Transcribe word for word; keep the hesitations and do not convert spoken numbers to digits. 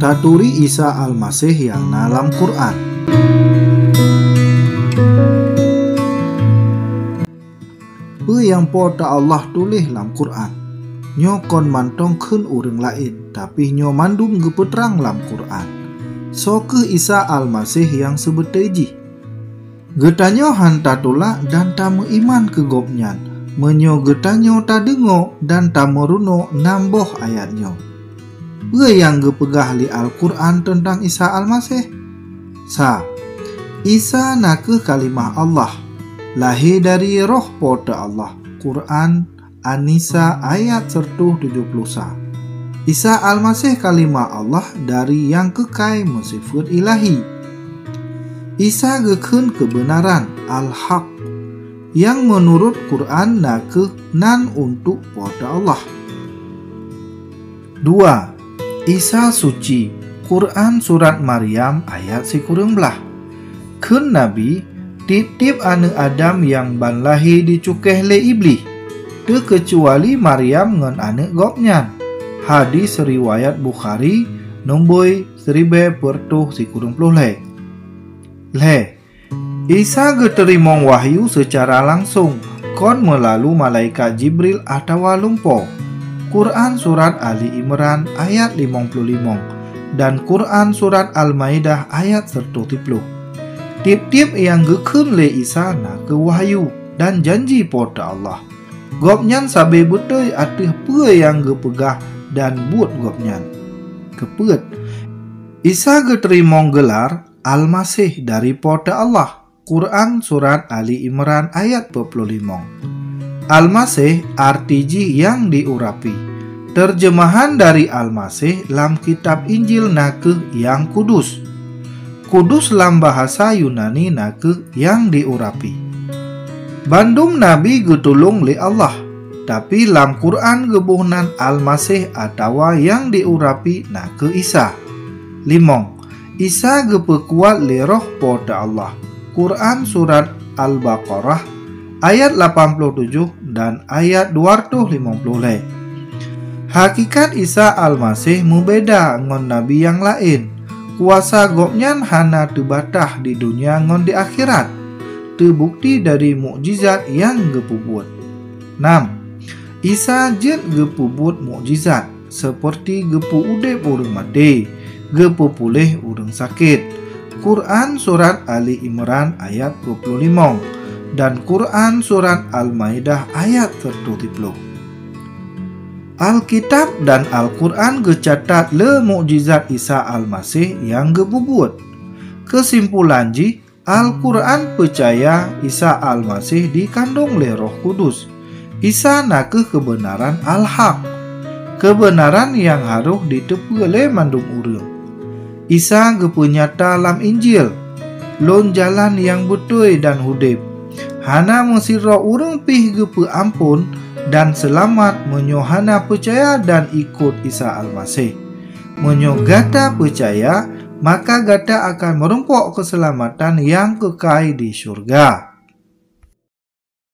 Taturi Isa Almaseh nyang na lam Quran. Peue nyang Po teu Allah tuléh lam Quran? Nyoe kon mantong kheun ureuëng laén, tapi nyoe mandum geupeutrang lam Quran. Soe kheueh Isa Almaseh nyang seubeutôi jih? Geutanyoe hán tatulak dan tameuiman keu Gobnyan, meunyoe geutanyoe tadeungoe dan tameurunoe nam boh ayat nyoe. Peue nyang geupeugah lé Al-Quran teuntang Isa Almaseh? Sa, Isa na kheueh Kalimah Allah, lahé dari Roh Po teu Allah. Quran, An-Nisa ayat seratus tujuh puluh sa. Isa Almaseh Kalimah Allah dari nyang keukai meusifeuet ilahi. Isa geukheun keubeunaran, Al-Haq, nyang meunurot Quran na kheueh nan untuk Po teu Allah. Dua, Isa suci. Quran surat Maryam ayat sikureueng blaih. Kheun Nabi, tieb-tieb aneuëk Adam nyang ban lahé jicukéh lé Iblih, teukeucuali Maryam ngon aneuëk gobnyan. Hadis riwayat Bukhari, nomboi siribée peuet reutôh sikureueng ploh lhée. Lhée, Isa geuteurimong wahyu seucara langsong, kon meulalu malaikat Jibril atawa lumpo. Quran surat Ali Imran ayat limong ploh limong dan Quran surat Al-Maidah ayat seratus siplôh. Tieb-tieb nyang geukheun lé Isa na kheueh wahyu dan janji Po teu Allah. Gobnyan sabe beutôi ateueh peue nyang geupeugah dan buet Gobnyan. Keupeuet, Isa geuteurimong geular Almaseh dari Po teu Allah. Quran surat Ali Imran ayat peuet ploh limong. Almaseh arti jih nyang diurapi. Teurjeumahan dari Almaseh lam kitab Injil na kheueh nyang kudus. Kudus lam bahasa Yunani na kheueh nyang diurapi. Bandum nabi geutulông lé Allah, tapi lam Quran geuboh nan Almaseh atawa nyang diurapi na kheueh Isa. Limong, Isa geupeukuat lé Roh Po teu Allah. Quran surat Al-Baqarah ayat lapan ploh tujoh dan ayat dua reutôh limong ploh lhée. Hakikat Isa Almaseh meubeda ngon nabi nyang laén. Kuasa Gobnyan hana teubatah di donya ngon di akhirat, teubukti dari mukjizat nyang geupeubuet. Nam, Isa jeuet geupeubuet mukjizat, seperti geupeu udeb ureuëng maté, geupeu puléh ureuëng sakét. Quran surat Ali Imran ayat dua puluh lima dan Quran surat Al-Maidah ayat seratus siplôh. Alkitab dan Al-Quran geucatat le mukjizat Isa Almaseh nyang geupeubuet. Keusimpulan jih, Al-Quran peucaya Isa Almaseh dikandong lé Roh Kudus. Isa na kheueh keubeunaran Al-Haq, keubeunaran nyang harôh jiteupeue lé mandum ureuëng. Isa geupeunyata lam Injil, "Lôn jalan nyang beutôi dan udeb. Hana meusidroe ureuëng pih geupeu amphon dan seulamat meunyoe hana peucaya dan ikot Isa Almaseh." Meunyoe gata peucaya, maka gata akan meurumpok keuseulamatan nyang keukai di syeuruga.